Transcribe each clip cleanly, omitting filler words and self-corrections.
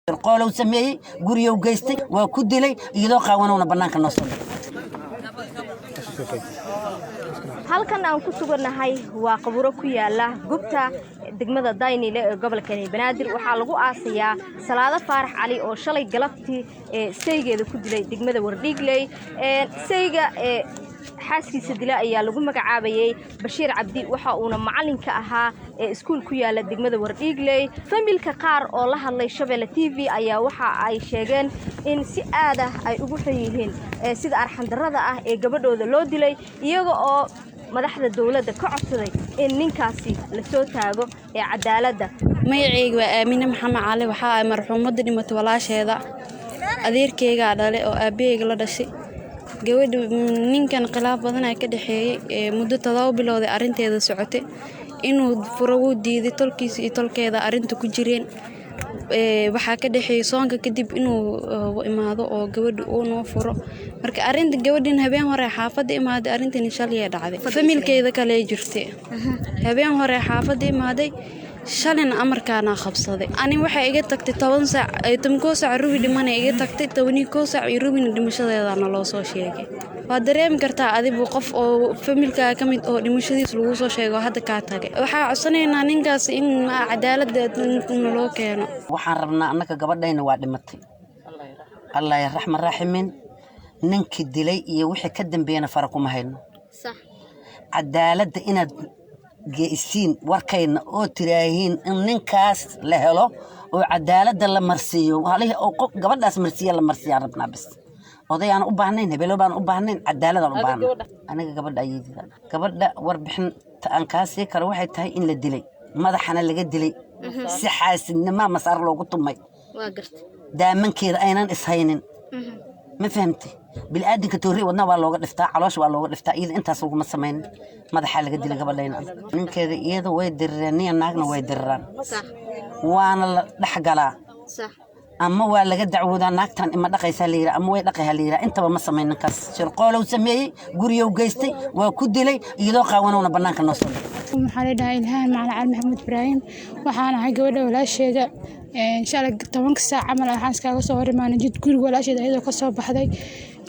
Qoolow sameeyey, guriyow geystay, waa ku dilay, iyadoo qaawanowna bannaanka noo soo dhigay. Halkan aan ku sugannahay waa qaburo ku yaala gubta degmada Daynile ee gobolkani Banaadir. Waxaa lagu aasayaa Salaado Faarax Cali oo shalay galabtii ee saygeeda ku dilay degmada Wardhiigley. Sayga ee xaaskiisa dila ayaa lagu magacaabayey Bashiir Cabdi, waxa uuna macalin ka ahaa ee iskuul ku yaala degmada Wardhiigley. Familka qaar oo la hadlay Shabeelle TV ayaa waxa ay sheegeen in si aad ah ay ugu xun yihiin sida arxandarrada ah ee gabadhooda loo dilay, iyaga oo madaxda dowladda ka codsaday in ninkaasi la soo taago ee cadaaladda. Magacayga waa Aamine Maxamed Cali. Waxaa ay marxuumadda dhimatay walaasheeda, adeerkeygaa dhale oo aabaheyga la dhashay. Gabadha ninkan khilaaf badanaa ka dhexeeyey muddo 7 bilooday arrinteeda socotay. Inuu furo wuu diiday, tolkiisa iyo tolkeeda arrinta ku jireen. Waxaa ka dhexeeyey soonka kadib inuu imaado oo gabadha uu noo furo. Marka arrinta gabadhan habeen hore xaafadda imaaday, arrintan shalay dhacday. Familkeeda kale jirtay, habeen hore xaafadda imaaday, shalina amarkaana qabsaday. Ani waxay iga tagtay 10 saac, 11 saac rubi dhimana iga tagtay, 11 saac iyo rubina dhimashadeedana loo soo sheegay. Waa dareemi kartaa adibu qof oo familkaa ka mid oo dhimashadiis lagu soo sheego hadda kaa tagay. Waxaa codsanaynaa ninkaas in cadaaladda naloo keeno. Waxaan rabnaa annaka, gabadhayna waa dhimatay, Allah ya raxma raaximin. Ninkii dilay iyo wixii ka dambeeyana fara kuma hayno. Cadaaladda inaad geisiin warkayna oo tiraahiin in ninkaas la helo oo cadaaladda la marsiiyo, halihii oo gabadhaas marsiiya la marsiiyaan rabnaa bis. Oday aan u baahnayn, hebelo baan u baahnayn, cadaaladaan u baahnay. Aniga gabadha ayeydida, gabadha warbixinta aan kaa sii karo waxay tahay in la dilay, madaxana laga dilay, si xaasidnimaa masaar loogu tumay, daamankeeda aynan ishaynin. Ma fahamtay? Bilaadanka toorey wadnaha waa looga dhiftaa, caloosha waa looga dhiftaa, iyada intaas laguma samayn. Madaxaa laga dilay gabadhayna. Ninkeeda iyada way dirireen, niya naagna way diriraan, waana la dhex galaa ama waa laga dacwoodaa. Naagtan ima dhaqaysaa la yidhaa ama way dhaqayhaa la yidhaa, intaba ma samayn. Ninkaas shirqoolow sameeyey, guriyow geystay, waa ku dilay, iyadoo qaawanowna bannaanka noo soo dhigay. Waxaa la dhahaa Ilhaan Macalin Cali Maxamuud Ibraahim. Waxaan ahay gabadha walaasheeda. Shalay 10-ka saac camal waxaan iskaga soo hor imaanay jid guriga walaasheeda iyadoo kasoo baxday.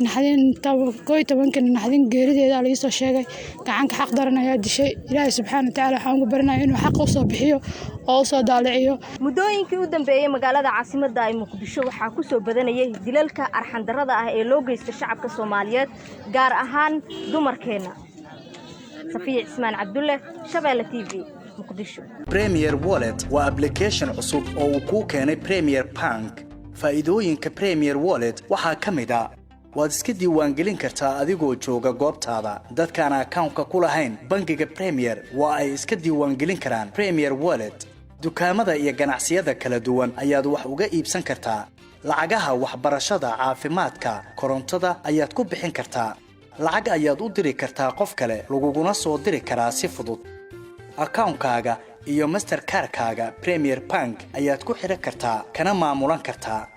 Naxdin, 11-ka naxdin geerideeda la iisoo sheegay. Gacanka xaq daran ayaa dishay. Ilaahay subxaana watacaala waxaan ugu baranaya inuu xaqa usoo bixiyo oo usoo daaliciyo. Muddooyinkii u dambeeyey magaalada caasimadda ee Muqdisho waxaa ku soo badanayay dilalka arxandarrada ah ee loo geysta shacabka Soomaaliyeed, gaar ahaan dumarkeenna. Safiya Cismaan Cabdulle, Shabeelle TV, Muqdisho. Premier Wallet waa application cusub oo uu kuu keenay Premier Bank. Faa'iidooyinka Premier Wallet waxaa ka mid ah: waad iska diiwaangelin kartaa adigoo jooga goobtaada. Dadkaan akawnka ku lahayn bangiga Premier waa ay iska diiwaangelin karaan Premier Wallet. Dukaamada iyo ganacsiyada kala duwan ayaad wax uga iibsan kartaa. Lacagaha waxbarashada, caafimaadka, korontada ayaad ku bixin kartaa. Lacag ayaad u diri kartaa qof kale, laguguna soo diri karaa si fudud. Akawnkaaga iyo Mastercard-kaaga Premier Bank ayaad ku xidhan kartaa, kana maamulan kartaa.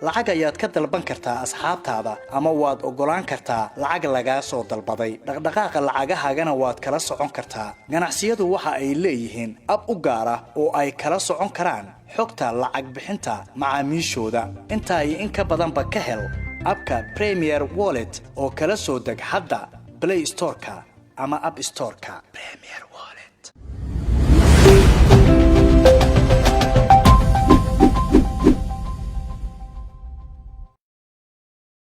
Lacag ayaad ka dalban kartaa asxaabtaada ama waad oggolaan kartaa lacag lagaa soo dalbaday. Dhaqdhaqaaqa lacagahaagana waad kala socon kartaa. Ganacsiyadu waxa ay leeyihiin ab u gaar ah oo ay kala socon karaan xogta lacag bixinta macaamiishooda. Intaa iyo in ka badanba ka hel app-ka Premier Wallet oo kala soo deg hadda Play Store-ka ama App Store-ka. Premier Wallet.